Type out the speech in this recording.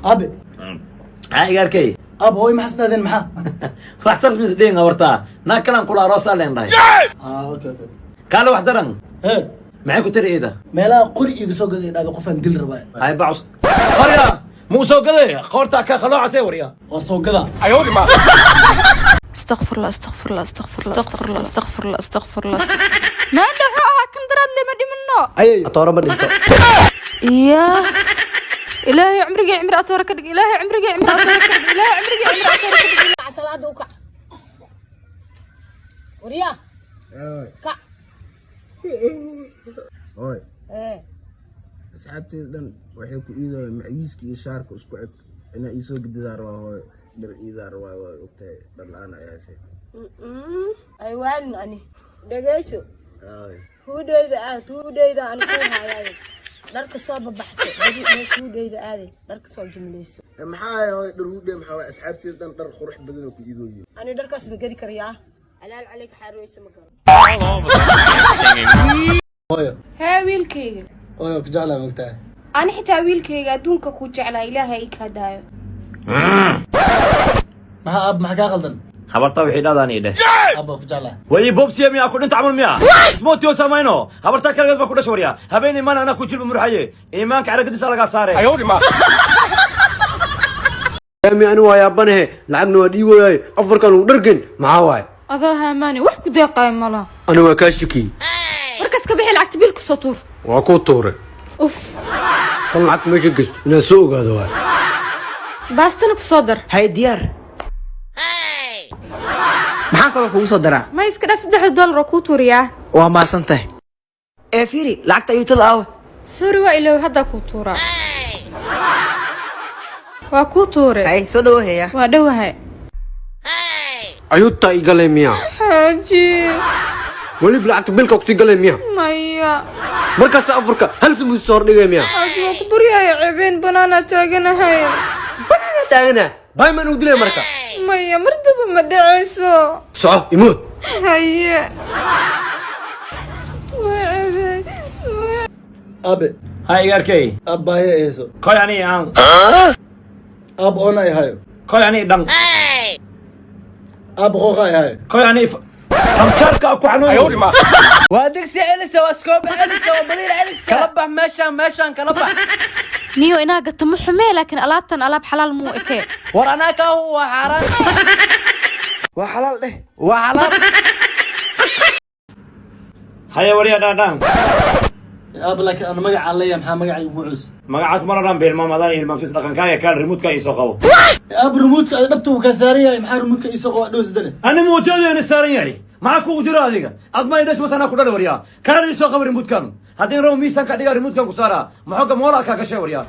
Aabe. Maxaa iga arkay? Aab, hooy maxaa isdhahdeen, maxaa? Wax saas mis dhihin horta, naag kalan kula aroosaa leen dhahay. Ah, okay. Kaale, wax daran. Hee. Maxay ku tiri iida? Meelaha qori iiga soo gaday, dhahda qofaan dil rabaa. Hay bacus qorya muu soo gaday, qoortaa ka khaloocatee warya. Waa soo gadaa. Astaqfirullah, astaqfirullah, astaqfirullah, astaqfirullah, astaqfirullah, astaqfirullah. Maanta wuxuu ahaa kan daraad lema dhimano. Ayay, atooro ma dhinto. Iya, Ilaahay cumrigii cumri atoora ka dhig. Ilaahay cumrigii cumri atoora ka dhig. Ilaahay cumrigii cumri atoora ka dhig. Salaada u kac, waryaa, kac. Hooy. Ee. Asxaabteyda dhan waxay ku iidayaan macawiiska iyo shaarka isku eg inaa iisoo gedidaa rabaa, hooy. Dhar iidaa rabaa, waa ogtahay, dhar la-aan ayaa heshay. Ay waalin, ani dhegayso. Hooy. Huudheyda aad, huudheyda ani ku haayaayo, dharka soo babaxso badi meesha huudheyda aaday, dharka soo jumlayso. Maxaa ahay, hooy? Dhar huudhe maxaa waay? Asxaabteyda dhan dhar qurux badan oo ku iidooyin. Ani dharkaas ma gedi karayaa, halaal caleyk, xaarweysa ma garo. Hooyo. Hee, wiilkayga. Hooyo, ku jeclaa, mogtahay? Ani xitaa wiilkayga adduunka ku jeclaa, Ilaahay i kaa daayo. Maxaa, aab? Maxaa kaa qaldan? Habarta wixii dhadaan ii dheh. Aab, waa ku jeclaa. Way bobsiya miyaa ku dhinta camal miya ismootiyo samayno? Habartaa kaligeed baa ku dhasha warya, habeen imaan anaa ku jilba murxaye, iimaanka caragadiisa lagaa saare. Mi ani waa yaabanahe, lacagna waa dhiiboyaay, afarkan uu dhargen maxaa waaye? Adoo haamaani wax ku deeqaay malaha. Ani waa kaa shikiyey. Markaas ka bixi lacagta, biilka soo tuur. Waa kuu tuuray. Uf. Tan lacagta meesha geys, inaad soo ogaado waay. Baastana ku soo dar. Hay, diyaar. Maxaan kaloo kugu soo daraa? Ma iska dhaaf, $3 oo kuu tuuriyaa. Waa maasan tahay. Ee fiiri, lacagta ayuutada aawe? Sorry, waa ilow, haddaa kuu tuuraa, waa kuu tuure. Hay, soo dhawo heya. Waa dhowahay. Ayuutaa ii galay miya? Xaaji. Weliba lacagta bilka kusii galay miya? Maya. Markaas afarka hal samuus soo hordhigay miya? Xaaji, waa ku baryaya, ceebeen, banaanaa taaganahay. Banaana taagana, bayman ugu dilay marka. Maya, mar daba ma dhacayso. Soco, imood. Haye, waa ceebeen. Aabe. Ha, iga arkay. Aab, baahi ay hayso. Koy ani aan. Aab, oona ay hayo. Koy ani dhan. Aab, qooqa ay hayo. Koy ani kamjaarka ku xanuun. Waa digsi celisa, waa iskoobe celisa, waa baliil celisa. Kala bax meeshaan, meeshaan kala bax. Niyo, inaa gato ma xumee, laakiin alaabtan alaab xalaal muu ekee. War anaa kaahu waa xaaraan. Waa xalaal dheh. Waa xalaal. Haya warya, dhaadhaan. Aab, laakiin ana magacaa leeyahay, maxaa magacay ugu cus? Magacaas mar dhan bilmaamadan hilmaamsis dhaqankaaga. Kaal, remote-ka ii soo qabo. Aab, remote-ka ay dhabta uu kaa saaran yahay, maxaa remote-ka iisoo qaba dhowsidane? Ani muujadeena saaran yahay, maxaa kugu jiro adiga? Ad ma idhash mas anaa ku dhali waryaa. Kaal, ii soo qabo remote-kan. Haddii rabo miisaanka dhigaa, remote-kan ku saaraa, maxooga moolaa kaa gashay waryaa.